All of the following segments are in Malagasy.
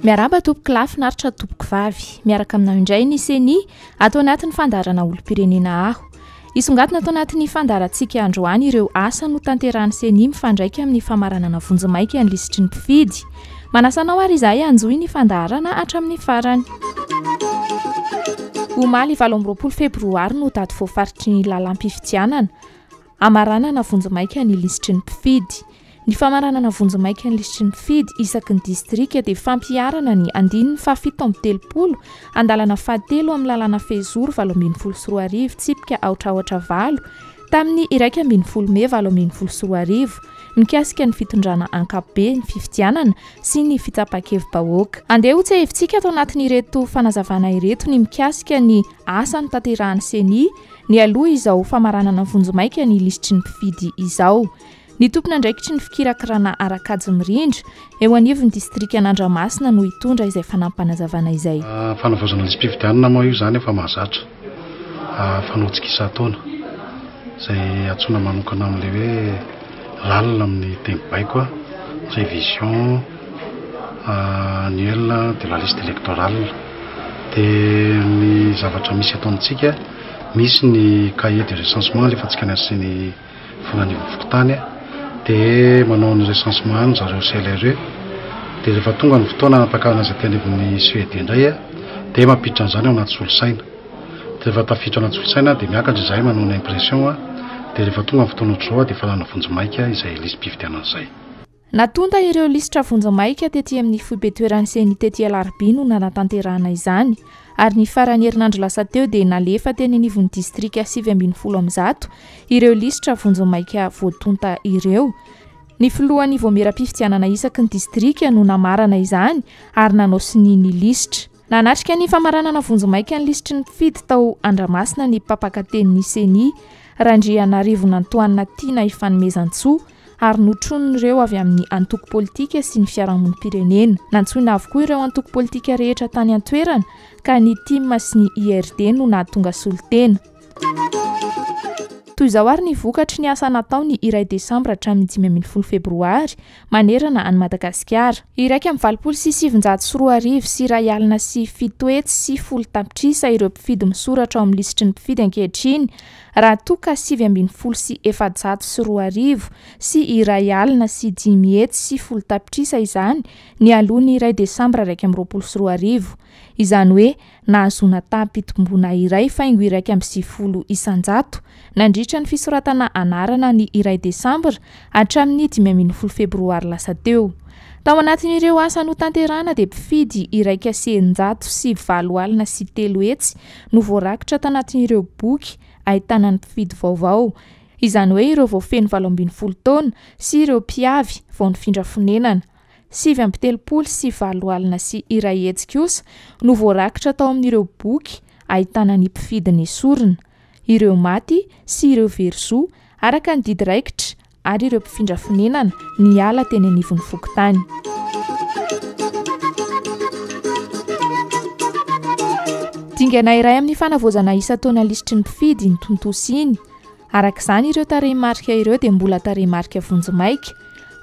Miarahaba tompoko lahy finaritra tompoko vavy. Miaraka aminao indray ny Ceni ato anatin'ny fandaharana olom-pirenena aho. Hisongadina ato anatin'ny fandaharantsika androany ireo asa notanterahan'ny Ceni mifandraika amin'ny famaranana vonjimaika ny lisitry ny mpifidy. Manasa anao ary izahay hanjohy ny fandaharana hatramin'ny farany. Omaly 28 febroary no daty voafaritry ny lalàm-pifidianana hamaranana vonjimaika ny lisitry ny mpifidy. Ny famaranana vonjimaika ny lisitry ny mpifidy isaky ny distrika dia fampiharana ny andininy faha-37 andalana fahatelo amin'ny lalàna fehizoro 2018 tsipika aotra aotra valo tamin'ny 11 mey 2018 mikasika ny fitondrana ankapobe ny fifidianana sy ny fitsapan-kevi-bahoaka. Andeha hotsiahivintsika ato anatin'ireto fanazavana ireto ny mikasika ny asa notanterahan'ny Ceni nialoha izao famaranana vonjimaika ny lisitry ny mpifidy izao. Ny tompon'andraikitry ny fikirakirana ara-kajy mirindra eo anivon'ny distrikan'Andramasina no hitondra izay fanampinazavana izay. Fanavaozana lisi-pifidianana moa io izany efa mahazatra, fanaontsika isan-taona, izay antsoina manokana amin'ilay hoe lalina amin'ny teny baiko, révision annuelle de la liste électorale. Dia ny zavatra misy eto amintsika, misy ny cahier de recensement alefantsika any sy ny Volanivon'ny fokontany dia manao ny recensement any zareo CLRE dia rehefa tonga ny fotoana hampakarana azy aty anivon'ny CED indray dia mampiditra an'izany ao anaty solosaina dia rehefa tafiditra ao anaty solosaina dia miakatra izahay manao ny impression dia rehefa tonga ny fotoana ohatr'izao dia efa lany vonjimaika izay lisi-pifidianana izay. Natonta ireo lisitra vonjimaika tety amin'ny foibe toeran'ny Ceni tety Alarobia no nanatanterahana izany ary ny faran'ny herinandro lasa teo dia nalefa teny anivon'ny distrika 119 ireo lisitra vonjimaika voatonta ireo. Ny filohan'ny voamieram-pifidianana isaky ny distrika no namarana izany ary nanao sonia ny lisitra. Nanatrika ny famaranana vonjimaika ny lisitry ny mpifidy tao Andramasina ny mpampakatenin'ny Ceni, Randrianarivonantoanina Tiana Ifanomezantsoa, ary notronin'ireo avy amin'ny antoko politika sy ny fiarahamonim-pirenena. Nantsoina avokoa ireo antoko politika rehetra tany an-toerana ka ny tim sy ny IRD no nahatonga solontena. Toy izao ary ny vokatry ny asa natao ny iray desambra hatramin'ny 15 febroary manerana an'i Madagasikara. 2181 tapitrisa ireo mpifidy misoratra ao amin'ny lisitry ny mpifidy ankehitriny raha toa ka 2019 tapitrisa izany nialoha ny iray desambra 2021. Izany hoe nahazoana taham-pitomboana iray faingo 91% nandritra ny fisoratana anarana ny iray desambra hatramin'ny 15 febroary lasa teo. Tao anatin'ireo asa notanterahana dia mpifidy 301 300 no voarakitra tanatin'ireo boky ahitana ny mpifidy vaovao, izany hoe ireo vao feno 18 taona sy ireo mpiavy vao nifindra fonenana. 189 kosa no voarakitra tao amin'ireo boky ahitana ny mpifidy nesorina, ireo maty sy ireo very zo araka ny didy raikitra ary ireo mpifindra fonenana niala teny anivon'ny fokontany. Dingana iray amin'ny fanavaozana isan-taona lisitry ny mpifidy iny tontosa iny. Araka izany ireo tarehimarika ireo dia mbola tarehimarika vonjimaika.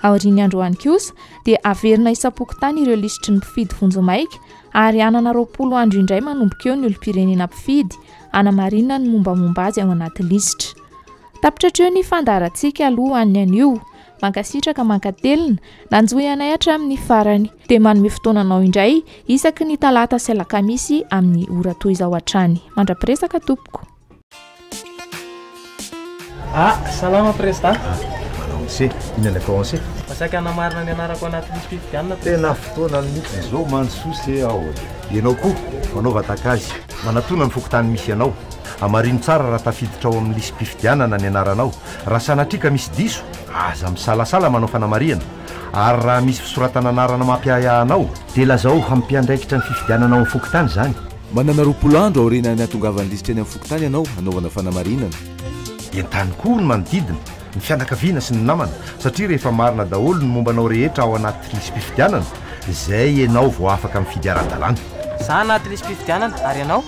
Aorian'ny androany kosa dia averina isam-pokontany ireo lisitry ny mpifidy vonjimaika ary hanana 20 andro indray manomboka eo ny olom-pirenena mpifidy hanamarinana ny mombamomba azy ao anaty lisitra. Tapitra hatreo ny fandaharantsika aloha ho an'ny anio. Mankasitraka mankatelina, nanjohy anay hatramin'ny farany. Dia manome fotoana anao indray isaky ny talata sy alakamisy amin'ny ora toy izao hatrany. Mandra-piresaka tompoko. Ah, salama président. Manao anse, inona ny atao anse? Saika hanamarina ny anarako anaty lisi-pifidianana Tena fotoana mihitsy izao mandrosoa se aho. Ianao koa, manaova tahaka azy. Manatona ny fokontany misy anao. Hamarino tsara raha tafiditra ao amin'ny lisi-pifidianana ny anaranao. Raha sanatria ka misy diso, aza misalasala manao fanamarihana. Ary raha misy fisoratana anarana mampiahiahy anao, dia lazao amin'ny mpiandraikitra ny fifidianana ao amin'ny fokontany izany. Manana 20 andro aorianan'ny hahatongavan'ny lisitra eny amin'ny fokontany ianao hanaovana fanamarinana. Entano koa ny manodidina, ny fianakaviana sy ny namana, satria rehefa marina daholo ny momba anao rehetra ao anaty lisi-pifidianana, izay ianao vao afaka mifidy ara-dalàna. Za anaty lisi-pifidianana, ary ianao?